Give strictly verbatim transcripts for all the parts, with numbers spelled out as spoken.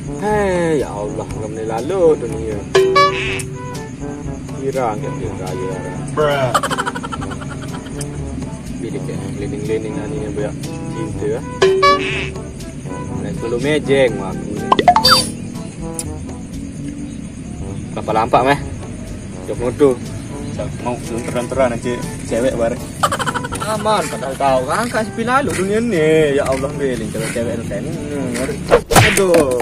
Hei, ya Allah, ngam ni lalu dunia. Kira angkat dia raya. Bila kayak keliling-keliling ani yang banyak cinta. Nak dulu mejeng aku. Berapa lampak meh? Jok motor. Mau lunter-lunteran aja cewek bareng. Aman, padahal tahu kan kasih pilalu dunia ni. Ya Allah, beling kalau cewek tu kan. Hmm, aduh. Aduh.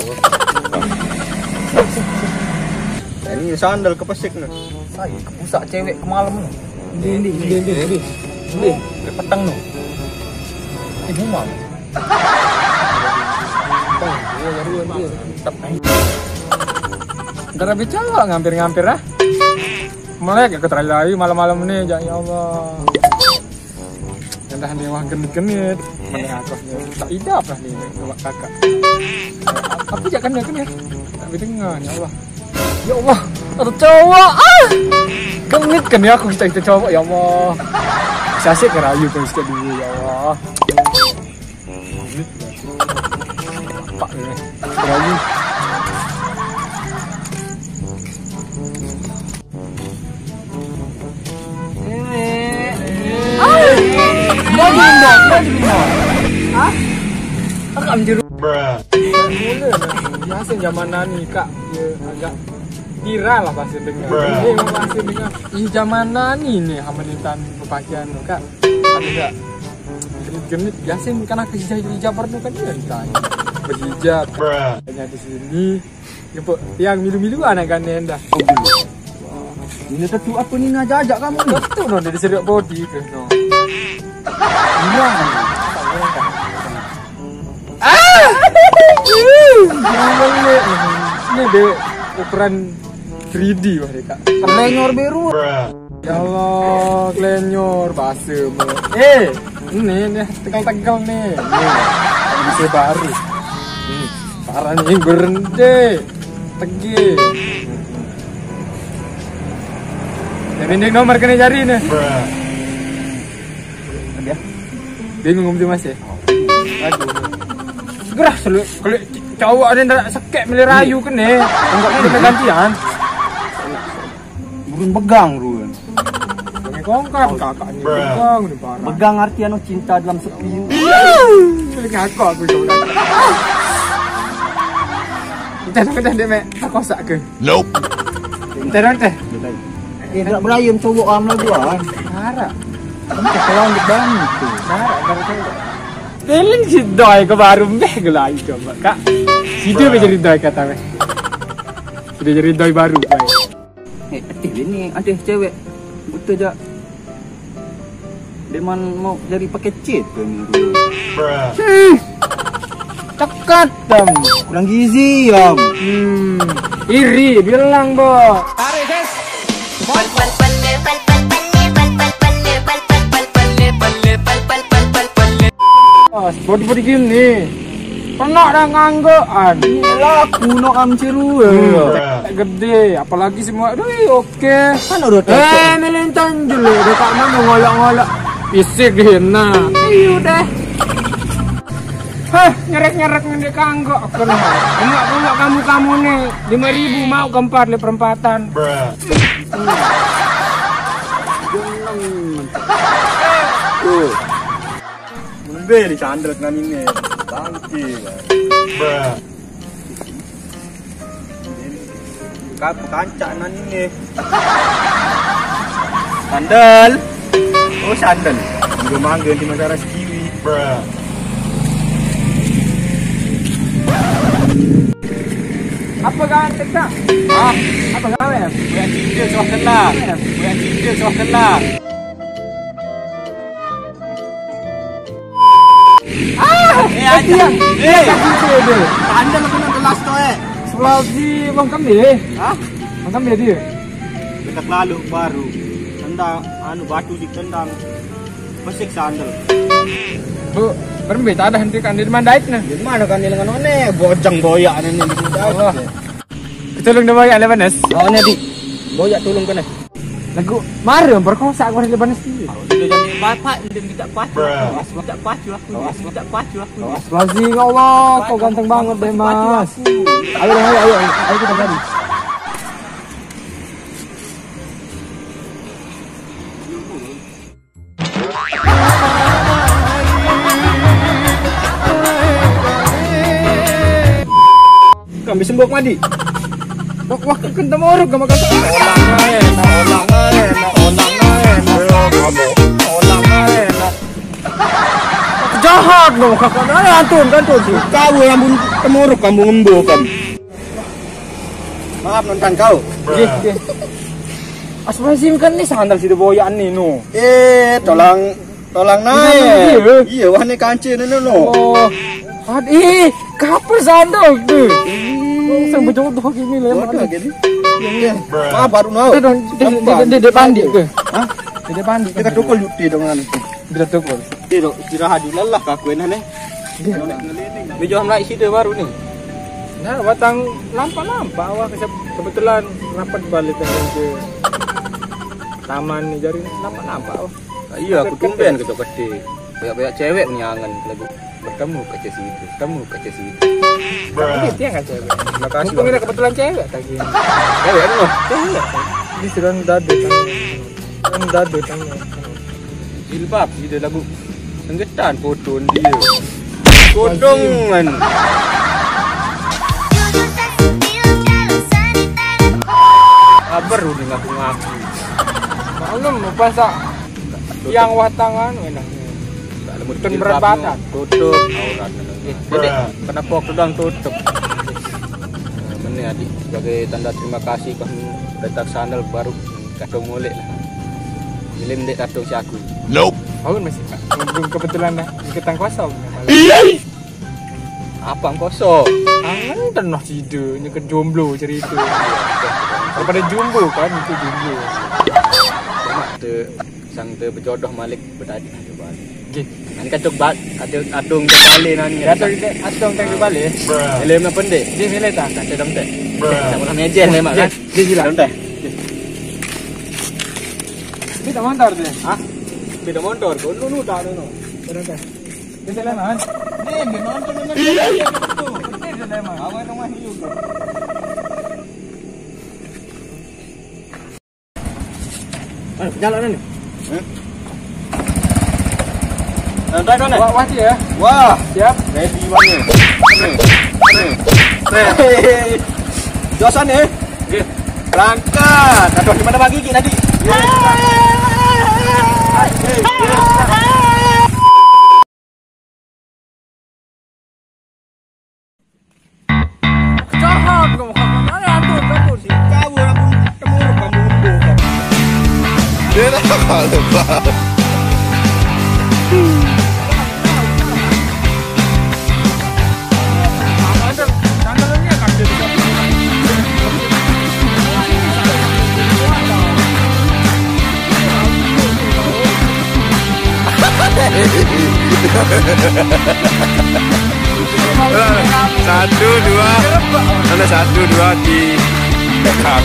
Ini sandal kepesik ni. Saya kepusak cewek ke malam ni. Ini, ini, ini, ini, ini. Ini, petang ni. Ini rumah. Ntar habis cowok ngampir-ngampir ah. Melek aku terlalu lari malam-malam ni, ya Allah. Yang dah ni wah genit-genit. Mana aku ni tak idap lah ni buat kakak. Apa je kena-kena. Tak boleh dengar, ya Allah. Ya Allah, ada cowok ah. Genit kan ya aku kita kita cowok, ya Allah. Sasik kerayu kau sikit dulu, ya Allah. Pak ni. Berani. Mau diundang, mau diundang. Hah? Kakak menjeru. Mula lah. Biasa zaman nani kak dia agak viral lah bahasa dengar. Ini bahasa dengar. Ih zaman nani ni hamanitan berpakaian tu kak. Ada tak? Genit-genit biasa ni kan aku hijab hijab baru kan dia entah. Berhijab. Hanya di sini. Nampak tiang milu-milu anak gandeng dah. Ini tentu apa ni nak ajak kamu ni? Betul no dia diserak body ke no. Murah. Ah! Ini dia ukuran three D wah dia kak. Lenyor beru. Ya Allah, klenyor bahasa mu. Eh, ni ni tegal-tegal ni. Ni. Bisa baru. Ni. Parah ni berhenti. Tegi. Dia mending nomor kena jari ni. Dia bingung mesti masih. Aduh. Gerah selalu kalau cowok ada ndak sekek milih rayu kena. Enggak kena gantian. Burun begang run. Pakai kongkang kakak ni begang ni parah. Begang arti anu cinta dalam sepi. Boleh ngakak aku tu. Entah dah dah dia mek tak kosak ke? Nope. Entah dah teh. Eh, tak berayu cowok am lagu ah. Harap. Kamu tak terlalu banget tu. Harap baru tahu. Feeling si Doi ke baru meh gelai coba kak. Si dia jadi Doi kata meh. Sudah jadi Doi baru. Eh, aktif ini ada cewek. Betul jak. Dia man mau jadi pakai cheat ke ni. Hmm. Cekat dong. Kurang gizi ya. Hmm. Iri bilang bo. Body body gini. Pernah dah nganggoan. Laku no am ciru. Gede, apalagi semua. Aduh, oke. Kan udah eh, melentan dulu. Udah tak mau ngolak-ngolak. Isik hina. Iya deh. Hah, nyerek-nyerek nanti kanggo. Aku nih. Enggak, enggak kamu-kamu nih. Lima ribu mau keempat, le perempatan. Tuh. Mulai di sandal kan ini. Bangke. Kancak nan ini. Sandal. Oh, sandal. Mangga-mangga di Mataras Kiwi. Apa kau cakap? Hah? Apa kau ya? Bukan cinta suah kenal. Bukan cinta suah kenal. Ah, eh, aja. Eh, tanda aku nak gelas tu eh. Sebelah si Bang Kamil. Hah? Bang Kamil dia. Kita lalu baru. Tendang anu batu di tendang. Masih sandal. Bu, berembe tak ada henti kan di mana dait nah. Di mana kan dengan one? Bojang boyak ni ni. Allah. Ketulung dah boyak lah panas. Oh ni di. Boyak tulung kena. Lagu mara memperkosa aku dah lepas nasi. Kalau dia jadi Bapak, minta pacu aku, minta pacu aku, minta pacu aku. Astagfirullahaladzim, ya Allah, kok ganteng banget deh, Mas. Ayo, ayo, ayo, ayo, ayo kita cari. Kami sembok madi. Wah, wah, kentang orok sama kakak. Olang ae, nah, olang ae, nah, olang ae, nah. Olang ae, nah. Jahat dong kakak. Nah, antun, antun. Kau yang bunuh temuruk kamu ngembo kan. Maaf nonton kau. Nggih, nggih. Astagfirullahaladzim, kan ini sandal si boyan nih, no. Eh, tolong, tolong naik. Iya, iya, wah, ini kancil ini, no. Oh. Ad-, ih, kapan sandal tuh? Saya berjodoh gini, lemah. Waduh, gini. Iya, iya. Maaf, baru mau. Dia dong, dia, dia, dia, dia pandi ke? Hah? Dia pandi. Dia ketukul yukti dengan itu. Dia tukul. Dia dong, istirahat dulu lah, kakuin aneh. Dia. Dia jauh naik situ baru nih. Nah, batang nampak-nampak, wah, kesep-, kebetulan rapat balik ke taman nih, jadi nampak-nampak, wah. Iya, aku tumben kecok gede. Banyak-banyak cewek nih angen lagu bertemu kaca situ, bertemu kaca situ. Tapi dia nggak cewek. Makasih. Mumpung ini kebetulan cewek tadi. Cewek lu. Cewek. Ini sedang dadu kan. Sedang dadu kan. Jilbab, ide lagu. Senggetan foto dia. Kodongan. Kabar udah ngaku-ngaku. Maklum, lupa sa. Yang wah tangan, enak. Bukan berat badan. Tutup aurat. Eh, jadi kenapa aku doang tutup? Nah, mana adik, sebagai tanda terima kasih kami petak sandal baru kacau molek lah. Milim dek kacau si aku. Nope. Bangun masih, Pak. Belum kebetulan dah. Iketan kosong. Apa yang kosong? Tangan tenah sida, nyekel jomblo cerita. Daripada jomblo kan, itu jomblo. Mak te, sang te berjodoh malik bertadi. Nggih. Nanti kan cok bat, ada adung cok balik nani. Ya, adung, adung tang balik. Helm apa ndek? Nggih, milih ta? Tak ada dompet. Tak pernah mejen memang kan? Nggih, sila. Dompet. Ini tak motor deh. Hah? Beda motor, kau nu nu tak nu nu. Dompet. Ini Sulaiman. Ini dia nonton dengan dia. Ini Sulaiman. Awal rumah ni juga. Ah, jalan ni. Eh? Nah, dah, dah, dah. Wah, wah, ya. Wah. Siap. Ready mana? Ni. Ni. Ni. Josan ni. Okey. Berangkat. Aduh, di mana bagi gigi tadi? Jahat kau, kau, kau, atur, atur. Kau orang pun temuruk kamu, kamu. Dia dah kalah, Bang. Satu, dua. Mana satu, dua, tiga.